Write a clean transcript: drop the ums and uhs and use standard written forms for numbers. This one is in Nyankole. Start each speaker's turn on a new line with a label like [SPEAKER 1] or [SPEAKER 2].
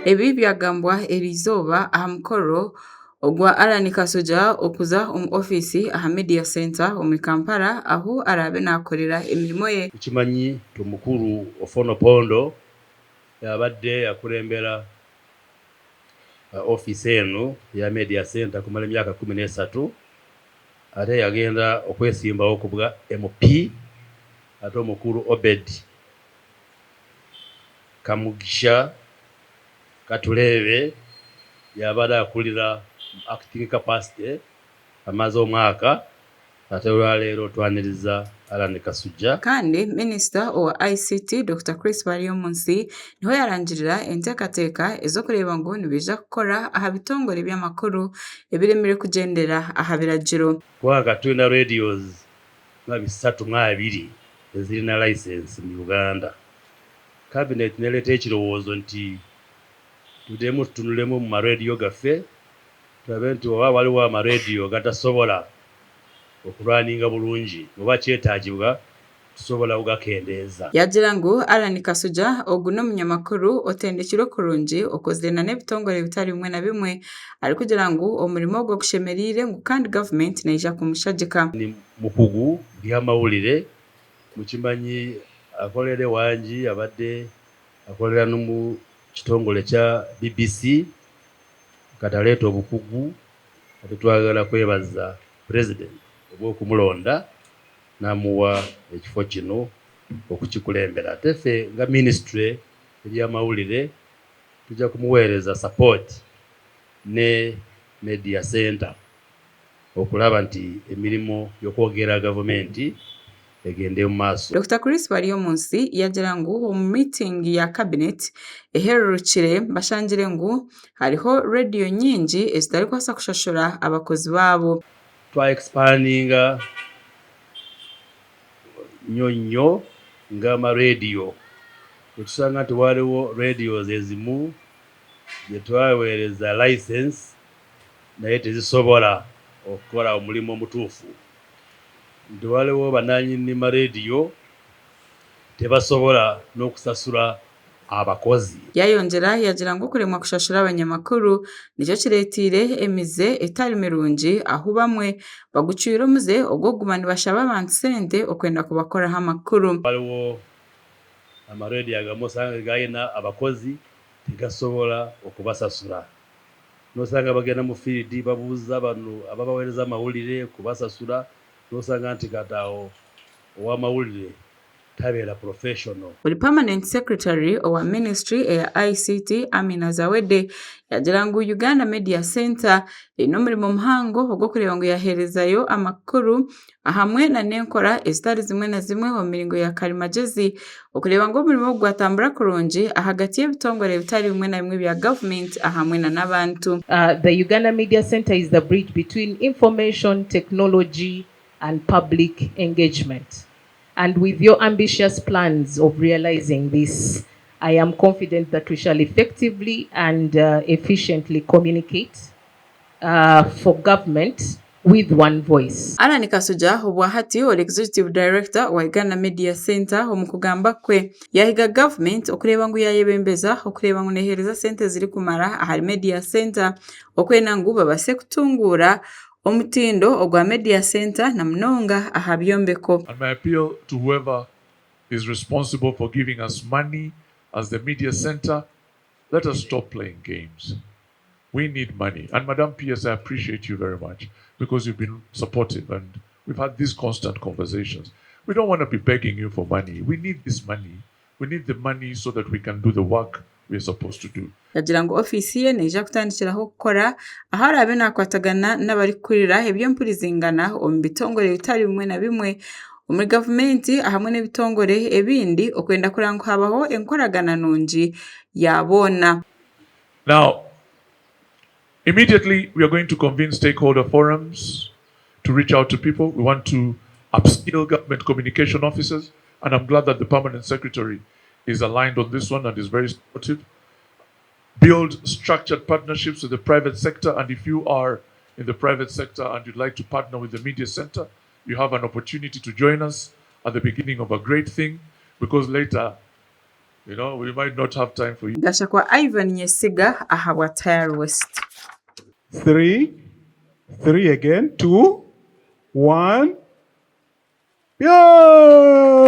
[SPEAKER 1] Ebi byagambwa eriizooba aha mukoro ogwa Allan Kasujja okuza omu ofiisi aha Media Centre omuri Kampala ahu araabe naakorera emirimo ye.
[SPEAKER 2] Tukimanyi nti omukuru Ofwono Opondo yabadde akurembera ofiisi enu eya Media Centre kumara emyaka 13 ate yagenda okwesimbawo kubwa MP ate omukuru Obed Kamugisha Katureebe yabadde akurira mu acting capacity amaze omwaka ate olwaleero twaniriza Allan Kasujja.
[SPEAKER 1] Kandi Minisita owa ICT, Dokita Chris Baryomunsi niho yarangirira enteekateeka ez'okureeba ngu nibaija kukora aha bitongore by'amakuru ebiremire kugyendera aha biragiro.
[SPEAKER 2] Kubanga twine radios nka 320 ezirina license mu Uganda. Cabinet neleeta ekirowoozo nti tudemu tutunulemu omu ma radio gaffe tulabe nti oba waliwo ama radio agatasobola okurunninga bulungi oba kyetaagibwa tusobola kugakendeeza.
[SPEAKER 1] Yaagira ngu Allan Kasujja ogu n'omunyamakuru otendekirwe kurungi okozire na n'ebitongore bitari bimwe na bimwe arikugira ngu omurimo ogwo gushemereire ngu kandi gavumenti neija kumushagika.
[SPEAKER 2] Ni mukugu by'amawulire, mukimanyi akorera ewangi abadde akorera n'omu kitongore kya BBC kati aleeta obukugu ate twagala kwebaza Purezidenti obw'okumulonda namuwa ekifo kino okukikulembera ate ffe nga minisitule eby'amawulire tujja kumuweereza support ne Media Centre okulaba nti emirimu y'okwogera gavumenti egende omu maaso.
[SPEAKER 1] Dokita Chris Baryomunsi yaagira ngu omu miitingi ya Cabinet ehererukire bashangire ngu hariho rediyo nyingi ezitarikubaasa kushashura abakozi baabo.
[SPEAKER 2] Twa expandinga nnyo nnyo nga ama rediyo netusanga nti waliwo radios ezimu zetwaweereza license naye tezisobola okukora omulimu omutuufu, nti waliwo bananyini ma rediyo tebasobola n'okusasura abakozi.
[SPEAKER 1] Yayongyera yagira ngu okuremwa kushashura abanyamakuru nikyo kireeteire emize etari mirungi ahu bamwe bagucwire omuze ogw'okuguma nibashaba abantu sente okwenda kubakoraho amakuru.
[SPEAKER 2] Waliwo amarediyo agamwe osanga gaine abakozi tigasobola okubasasura. Nosanga bagenda mu field babuuza bano ababaweereza amawulire kubasasura nosanga nti kati aho ow'amawulire tabeera professional.
[SPEAKER 1] Ori Permanent Secretary owa Ministry eya ICT, Amina Zawedde yaagira ngu Uganda Media Centre eine omurimo muhango ogw'okureeba ngu yaaheerezayo amakuru ahamwe n'enkora ezitari zimwe na zimwe omu miringo ya karimagyezi okureeba ngu omurimo ogu gwatambura kurungi ahagati y'ebitongore bitari bimwe na bimwe bya gavumenti ahamwe n'abantu.
[SPEAKER 3] The Uganda Media Centre is the bridge between information technology and public engagement. And with your ambitious plans of realizing this, I am confident that we shall effectively and efficiently communicate for government with one voice.
[SPEAKER 1] Allan Kasujja obwahati ori Executive Director wa Uganda Media Centre omu kugamba kwe yahiga gavumenti okureeba ngu yayebembeza okureeba ngu neheereza sente zirikumara ahari Media Centre okwenda ngu babaase kutunguura omutindo ogwa Media Centre na munonga aha byombeko.
[SPEAKER 4] And my appeal to whoever is responsible for giving us money as the media center, let us stop playing games. We need money. And Madam PS, I appreciate you very much because you've been supportive and we've had these constant conversations. We don't want to be begging you for money. We need this money. We need the money so that we can do the work we are supposed to do.
[SPEAKER 1] Yagira ngu ofiisi ye neija kutandikiraho kukora ahu araabe naakwatagana n'abarikukurira eby'empurizingana omu bitongore bitari bimwe na bimwe omuri gavumenti ahamwe n'ebitongore ebindi okwenda kureba ngu habaho enkoragana nungi ya boona.
[SPEAKER 4] Now, immediately we are going to convene stakeholder forums to reach out to people. We want to upskill government communication officers, and I'm glad that the permanent secretary is aligned on this one and is very supportive. Build structured partnerships with the private sector, and if you are in the private sector and you'd like to partner with the media center, you have an opportunity to join us at the beginning of a great thing, because later We might not have time for you.
[SPEAKER 1] Gashakwa Ivan Nyesiga ahabwa Tayari West.
[SPEAKER 5] 3, 3 again, 2, 1. Yo!